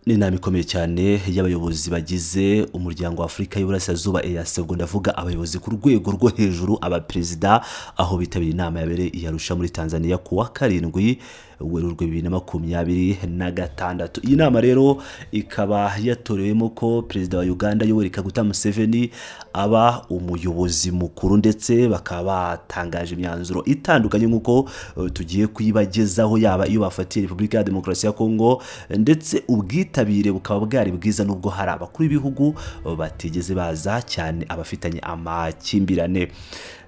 Ni inama ikomeye cyane y'abayobozi bagize umuryango wa Afurika y'Uburasirazuba EAC, ubwo ndavuga abayobozi ku rwego rwo hejuru, abaperezida, aho bitabiriye inama yabereye i Arusha muri Tanzania ku wa 7 Werurwe 2026. Iyi nama rero ikaba yatorewemo ko perezida wa Uganda Yoweri Kaguta Museveni aba umuyobozi mukuru, ndetse bakaba batangaje imyanzuro itandukanye nk'uko tugiye kuyibagezaho, yaba iyo bafatiye Repubulika ya Demokarasi ya Kongo, ndetse ubwitabire bukaba bwari bwiza nubwo hari abakuru b'ibihugu batigeze baza, cyane abafitanye amakimbirane.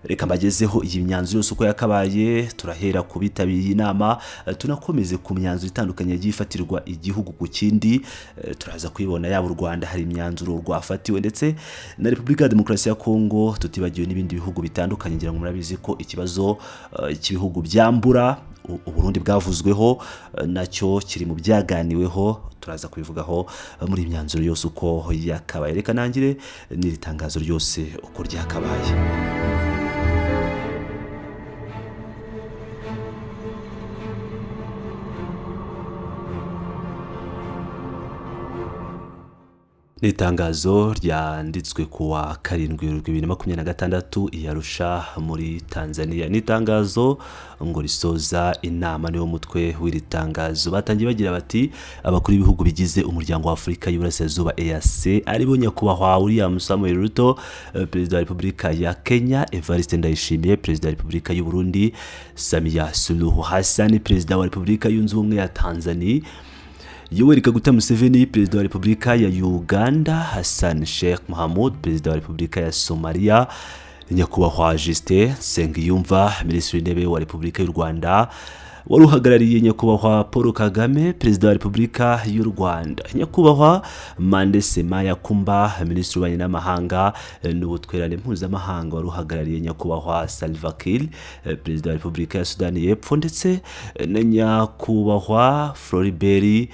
Reka mbagezeho iyi myanzuro yose uko yakabaye. Turahera ku bitabiriye inama, tunakomeze ku myanzuro itandukanye yagiye ifatirwa igihugu ku kindi. Turaza kuyibona, yaba u Rwanda hari imyanzuro rwafatiwe, ndetse na Repubulika ya Demokarasi ya Kongo, tutibagiwe n'ibindi bihugu bitandukanye. Ngira ngo murabizi ko ikibazo cy'ibihugu byambura u Burundi bwavuzweho, nacyo kiri mu byaganiweho. Turaza kubivugaho muri iyi myanzuro yose uko yakabaye. Reka nangire n'iri tangazo ryose uko ryakabaye. Ni itangazo ryanditswe ku wa 7 Werurwe 2026 i Arusha muri Tanzania. Ni itangazo ngo risoza inama, niwo mutwe w'iri tangazo. Batangiye bagira bati: abakuru b'ibihugu bigize umuryango wa Afurika y'Uburasirazuba EAC, aribo nyakubahwa William Samuel Ruto, perezida wa Repubulika ya Kenya, Evariste Ndayishimiye, perezida wa Repubulika y'u Burundi, Samia Suluhu Hassan, perezida wa Repubulika yunze ubumwe ya Tanzania, Yoweri Kaguta Museveni, perezida wa Repubulika ya Uganda, Hassan Sheikh Mohamud, perezida wa Repubulika ya Somalia, nyakubahwa Justin Nsengiyumva, minisitiri w'intebe wa Repubulika y'u Rwanda wari uhagarariye nyakubahwa Paul Kagame, perezida wa Repubulika y'u Rwanda, nyakubahwa Mande Semaya Kumba, minisitiri w'ububanyi n'amahanga n'ubutwererane mpuzamahanga wari uhagarariye nyakubahwa Salva Kiir, perezida wa Repubulika ya Sudani y'Epfo, ndetse na nyakubahwa Floribert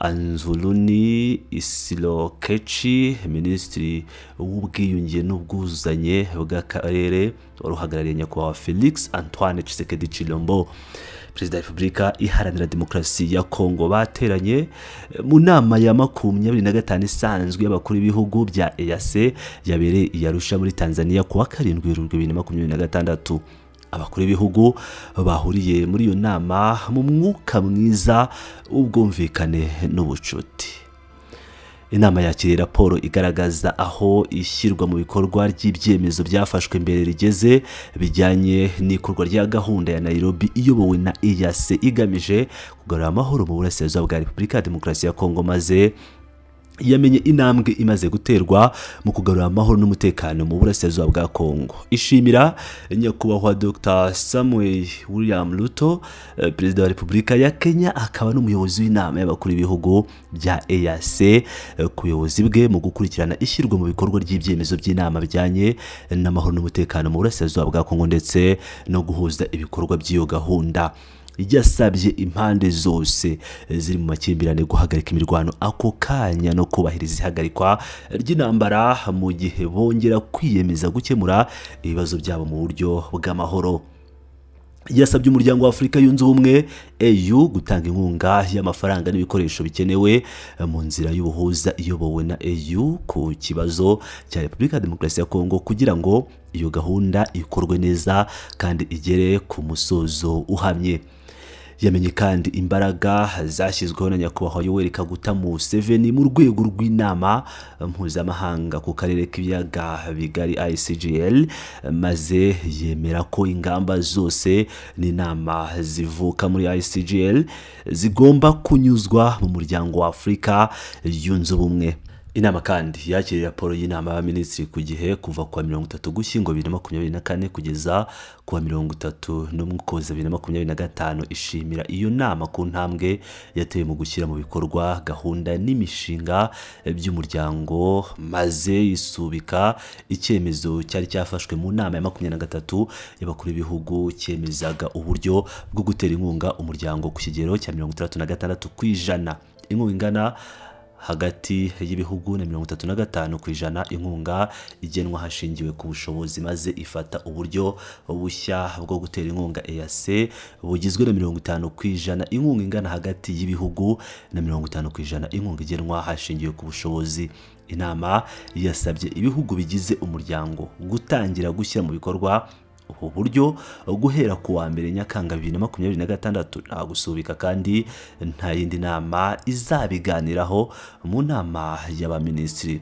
Anzuluni Isilokechi, minisitiri w'ubwiyunge n'ubwuzuzanye bw'akarere wari uhagarariye nyakubahwa Felix Antoine Tshisekedi Tshilombo, perezida wa Repubulika Iharanira Demokarasi ya Kongo, bateranye mu nama ya 25 isanzwe y'abakuru b'ibihugu bya EAC yabereye i Arusha muri Tanzania ku wa 7 Werurwe 2026. Abakuru b'ibihugu bahuriye muri iyo nama mu mwuka mwiza w'ubwumvikane n'ubucuti. Inama yakiriye raporo igaragaza aho ishyirwa mu bikorwa ry'ibyemezo byafashwe mbere rigeze, bijyanye n'ikorwa rya gahunda ya Nairobi iyobowe na EAC igamije kugarura amahoro mu burasirazuba bwa Repubulika ya Demokarasi ya Kongo, maze yamenye intambwe imaze guterwa mu kugarura amahoro n'umutekano mu burasirazuba bwa Kongo. Ishimira nyakubahwa Dr Samuel William Ruto, perezida wa Repubulika ya Kenya akaba n'umuyobozi w'inama y'abakuru b'ibihugu bya EAC, ku buyobozi bwe mu gukurikirana ishyirwa mu bikorwa ry'ibyemezo by'inama bijyanye n'amahoro n'umutekano mu burasirazuba bwa Kongo, ndetse no guhuza ibikorwa by'iyo gahunda. Yasabye impande zose ziri mu makimbirane guhagarika imirwano ako kanya no kubahiriza ihagarikwa ry'intambara, mu gihe bongera kwiyemeza gukemura ibibazo byabo mu buryo bw'amahoro. Yasabye umuryango wa Afurika yunze ubumwe AU gutanga inkunga y'amafaranga n'ibikoresho bikenewe mu nzira y'ubuhuza iyobowe na AU ku kibazo cya Repubulika ya Demokarasi ya Kongo, kugira ngo iyo gahunda ikorwe neza kandi igere ku musozo uhamye. Yamenye kandi imbaraga zashyizweho na nyakubahwa Yoweri Kaguta Museveni mu rwego rw'inama mpuzamahanga ku karere k'ibiyaga bigari ICGL, maze yemera ko ingamba zose n'inama zivuka muri ICGL zigomba kunyuzwa mu muryango wa Afurika yunze ubumwe. Inama kandi yakiriye raporo y'inama y'abaminisitiri ku gihe kuva ku wa 30 Ugushyingo 2024 kugeza ku wa 31 Ukuboza 2025, ishimira iyo nama ku ntambwe yatewe mu gushyira mu bikorwa gahunda n'imishinga by'umuryango, maze isubika icyemezo cyari cyafashwe mu nama ya 23 y'abakuru b'ibihugu cyemezaga uburyo bwo gutera inkunga umuryango ku kigero cya 66%, inkunga ingana hagati y'ibihugu na 35% inkunga igenwa hashingiwe ku bushobozi, maze ifata uburyo bushya bwo gutera inkunga EAC bugizwe na 50% inkunga ingana hagati y'ibihugu na 50% inkunga igenwa hashingiwe ku bushobozi. Inama yasabye ibihugu bigize umuryango gutangira gushyira mu bikorwa ubu buryo guhera ku wa 1 Nyakanga 2026, nta gusubika, kandi nta yindi nama izabiganiraho mu nama y'abaminisitiri.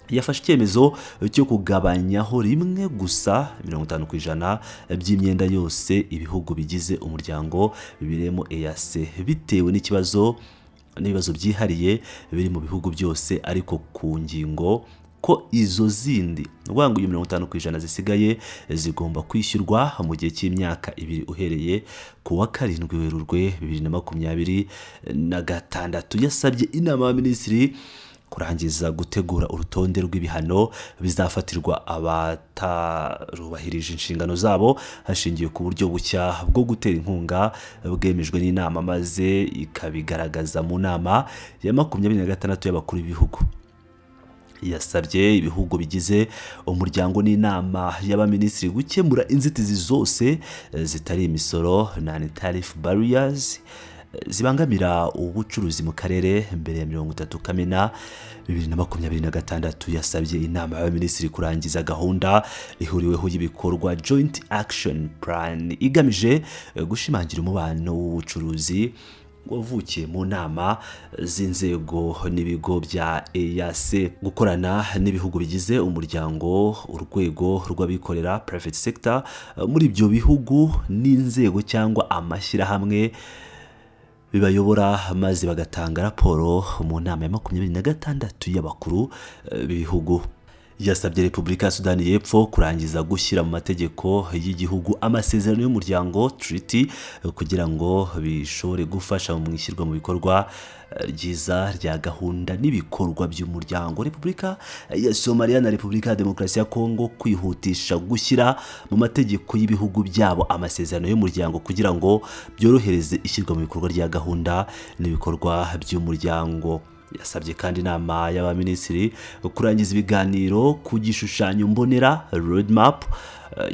Yafashe icyemezo cyo kugabanyaho rimwe gusa 50% by'imyenda yose ibihugu bigize umuryango bibereyemo EAC, bitewe n'ikibazo n'ibibazo byihariye biri mu bihugu byose, ariko ku ngingo ko izo zindi, ni ukuvuga ngo iyo 50% zisigaye zigomba kwishyurwa mu gihe cy'imyaka 2 uhereye ku wa 7 Werurwe 2026. Yasabye inama y'abaminisitiri kurangiza gutegura urutonde rw'ibihano bizafatirwa abatarubahirije inshingano zabo hashingiwe ku buryo bushya bwo gutera inkunga bwemejwe n'inama, maze ikabigaragaza mu nama ya 26 y'abakuru b'ibihugu. Yasabye ibihugu bigize umuryango n'inama y'abaminisitiri gukemura inzitizi zose zitari imisoro, non-tariff barriers, zibangamira ubucuruzi mu karere mbere ya 30 Kamena 2026. Yasabye inama y'abaminisitiri kurangiza gahunda ihuriweho y'ibikorwa, Joint Action Plan, igamije gushimangira umubano w'ubucuruzi wavukiye mu nama z'inzego n'ibigo bya EAC, gukorana n'ibihugu bigize umuryango, urwego rw'abikorera, private sector, muri ibyo bihugu n'inzego cyangwa amashyirahamwe bibayobora, maze bagatanga raporo mu nama ya 26 y'abakuru b'ibihugu. Yasabye Repubulika ya Sudani y'Epfo kurangiza gushyira mu mategeko y'igihugu amasezerano y'umuryango, treaty, kugira ngo bishobore gufasha mu ishyirwa mu bikorwa ryiza rya gahunda n'ibikorwa by'umuryango. Repubulika ya Somaliya na Repubulika ya Demokarasi ya Kongo kwihutisha gushyira mu mategeko y'ibihugu byabo amasezerano y'umuryango kugira ngo byorohereze ishyirwa mu bikorwa rya gahunda n'ibikorwa by'umuryango. Yasabye kandi inama y'abaminisitiri kurangiza ibiganiro ku gishushanyo mbonera, roadmap,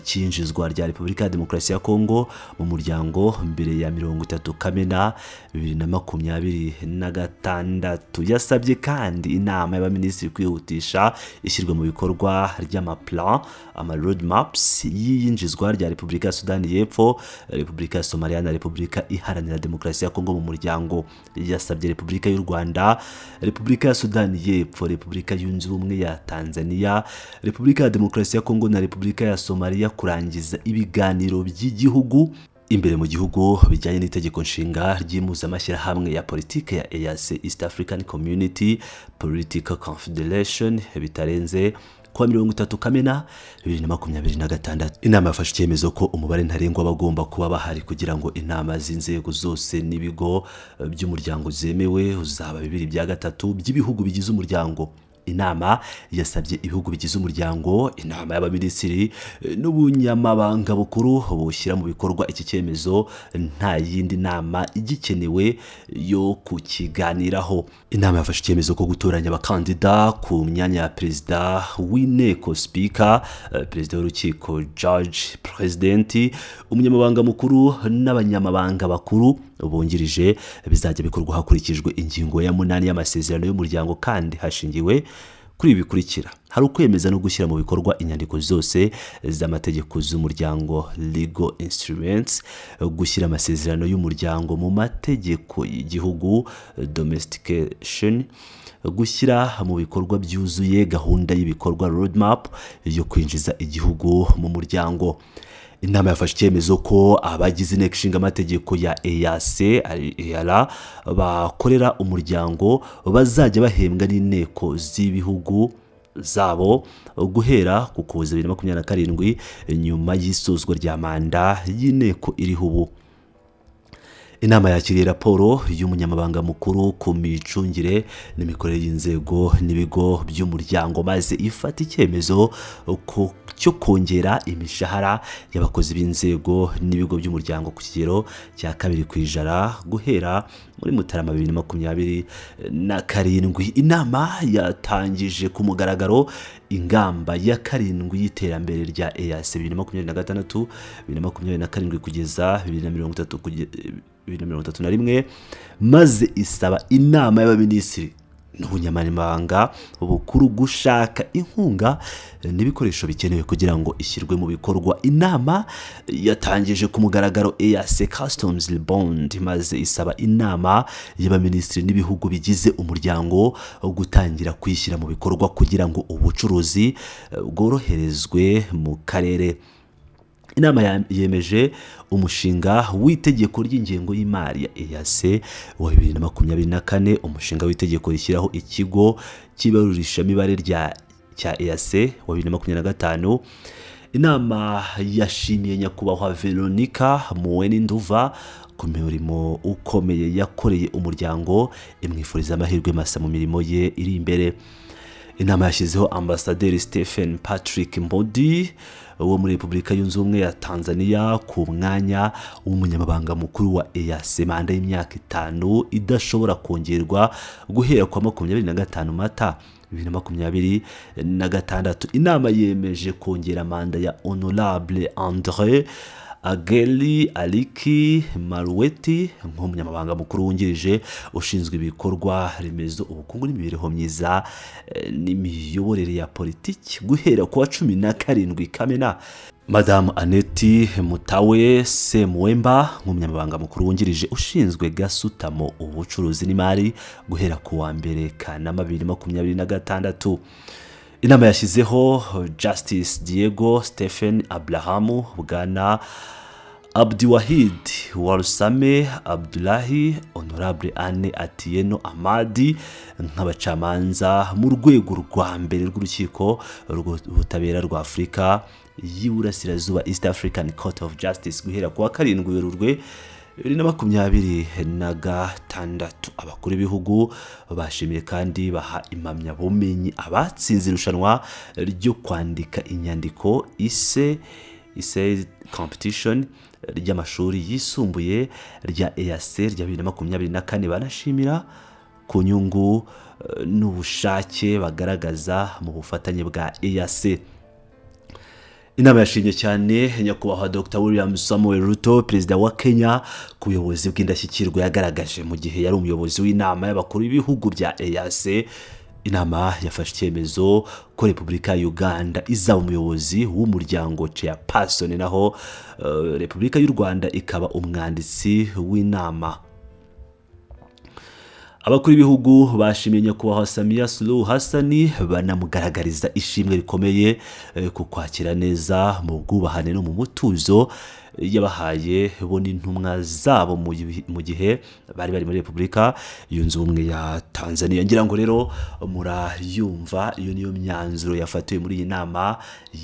cy'iyinjizwa rya Repubulika ya Demokarasi ya Kongo mu muryango mbere ya 30 Kamena 2026. Yasabye kandi inama y'abaminisitiri kwihutisha ishyirwa mu bikorwa ry'amaplan, ama roadmaps y'iyinjizwa rya Repubulika ya Sudani y'Epfo, Repubulika ya Somaliya na Repubulika Iharanira Demokarasi ya Kongo mu muryango. Yasabye Repubulika y'u Rwanda, Repubulika ya Sudani y'Epfo, Repubulika Yunze Ubumwe ya Tanzania, Repubulika ya Demokarasi ya Kongo na Repubulika ya Somaliya kurangiza ibiganiro by'igihugu imbere mu gihugu bijyanye n'itegeko nshinga ry'impuzamashyirahamwe ya politike ya EAC, East African Community Political Confederation, bitarenze kuwa 30 Kamena 2026. Inama yafashe icyemezo ko umubare ntarengwa bagomba kuba bahari kugira ngo inama z'inzego zose n'ibigo by'umuryango zemewe uzaba 2/3 by'ibihugu bigize umuryango. Inama yasabye ibihugu bigize umuryango, inama y'abaminisitiri n'ubunyamabanga bukuru bushyira mu bikorwa iki cyemezo nta yindi nama igikenewe yo kukiganiraho. Inama yafashe icyemezo ko gutoranya abakandida ku myanya ya perezida w'inteko, speaker, perezida w'urukiko, judge president, umunyamabanga mukuru n'abanyamabanga bakuru bungirije bizajya bikorwa hakurikijwe ingingo ya 8 y'amasezerano y'umuryango, kandi hashingiwe kuri ibi bikurikira: hari ukwemeza no gushyira mu bikorwa inyandiko zose z'amategeko z'umuryango, legal instruments, gushyira amasezerano y'umuryango mu mategeko y'igihugu, domestication, gushyira mu bikorwa byuzuye gahunda y'ibikorwa, roadmap, yo kwinjiza igihugu mu muryango. Inama yafashe icyemezo ko abagize inteko ishinga amategeko ya EAC, EALA, bakorera umuryango bazajya bahembwa n'inteko z'ibihugu zabo guhera ku Kuboza 2027, nyuma y'isozwa rya manda y'inteko iriho ubu. Inama yakiriye raporo y'umunyamabanga mukuru ku micungire n'imikorere y'inzego n'ibigo by'umuryango, maze ifata icyemezo cyo kongera imishahara y'abakozi b'inzego n'ibigo by'umuryango ku kigero cya 2% guhera muri Mutarama 2027. Inama yatangije ku mugaragaro ingamba ya karindwi y'iterambere rya EAC 2026 2027 kugeza 2030 2031, maze isaba inama y'abaminisitiri n'ubunyamabanga bukuru gushaka inkunga n'ibikoresho bikenewe kugira ngo ishyirwe mu bikorwa. Inama yatangije ku mugaragaro EAC Customs Bond, maze isaba inama y'abaminisitiri n'ibihugu bigize umuryango gutangira kuyishyira mu bikorwa kugira ngo ubucuruzi bworoherezwe mu karere. Inama yemeje umushinga w'itegeko ry'ingengo y'imari ya EAC wa 2024, umushinga w'itegeko rishyiraho ikigo cy'ibarurishamibare cya EAC wa 2025. Inama yashimiye Nyakubahwa Veronica Muweni Nduva ku mirimo ukomeye yakoreye umuryango, imwifuriza amahirwe masa mu mirimo ye iri imbere. Inama yashyizeho Ambasaderi Stephen Patrick Mbodi wo muri Repubulika Yunze Ubumwe ya Tanzania ku mwanya w'umunyamabanga mukuru wa EAC, manda y'imyaka 5 idashobora kongerwa guhera kwa 25 Mata 2026. Inama yemeje kongera manda ya Honorable Andre Ageli Aliki Maruweti nk'umunyamabanga mukuru wungirije ushinzwe ibikorwa remezo, ubukungu n'imibereho myiza n'imiyoborere ya politiki guhera ku wa 17 Kamena. Madamu Aneti Mutawe Semuwemba nk'umunyamabanga mukuru wungirije ushinzwe gasutamo, ubucuruzi n'imari guhera ku wa 1 Kanama 2026. Inama yashyizeho Justice Diego Stephen Abrahamu, Bwana Abdiwahid Warusame Abdullahi, Honorable Anne Atieno Amadi nk'abacamanza mu rwego rwa mbere rw'urukiko rw'ubutabera rwa Afurika y'Iburasirazuba, East African Court of Justice, guhera ku wa 7 Werurwe 2026. Abakuru b'ibihugu bashimiye kandi baha impamyabumenyi abatsinze irushanwa ryo kwandika inyandiko essay competition ry'amashuri yisumbuye rya EAC rya 2024, banashimira ku nyungu n'ubushake bagaragaza mu bufatanye bwa EAC. Inama yashimye cyane Nyakubahwa Dr William Samuel Ruto, perezida wa Kenya, ku buyobozi bw'indashyikirwa yagaragaje mu gihe yari umuyobozi w'inama y'abakuru b'ibihugu bya EAC. Inama yafashe icyemezo ko Repubulika ya Uganda izaba umuyobozi w'umuryango, chairperson, naho Repubulika y'u Rwanda ikaba umwanditsi w'inama. Abakuru b'ibihugu bashimiye Nyakubahwa Samia Suluhu Hassan, banamugaragariza ishimwe rikomeye ku kwakira neza mu bwubahane no mu mutuzo yabahaye bo n'intumwa zabo mu gihe bari muri Repubulika Yunze Ubumwe ya Tanzania. Ngira ngo rero murayumva, iyo niyo myanzuro yafatiwe muri iyi nama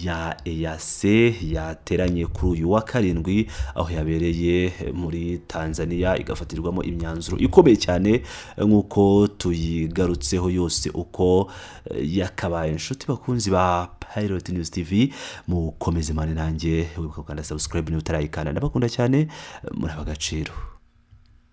ya EAC yateranye kuri uyu wa karindwi, aho yabereye muri Tanzania, igafatirwamo imyanzuro ikomeye cyane nk'uko tuyigarutseho yose uko yakabaye. Inshuti bakunzi ba Pilot News TV, mukomeze mane nanjye, wibuka gukanda subscribe niba utarayikanda. Ndabakunda cyane, muri ab'agaciro.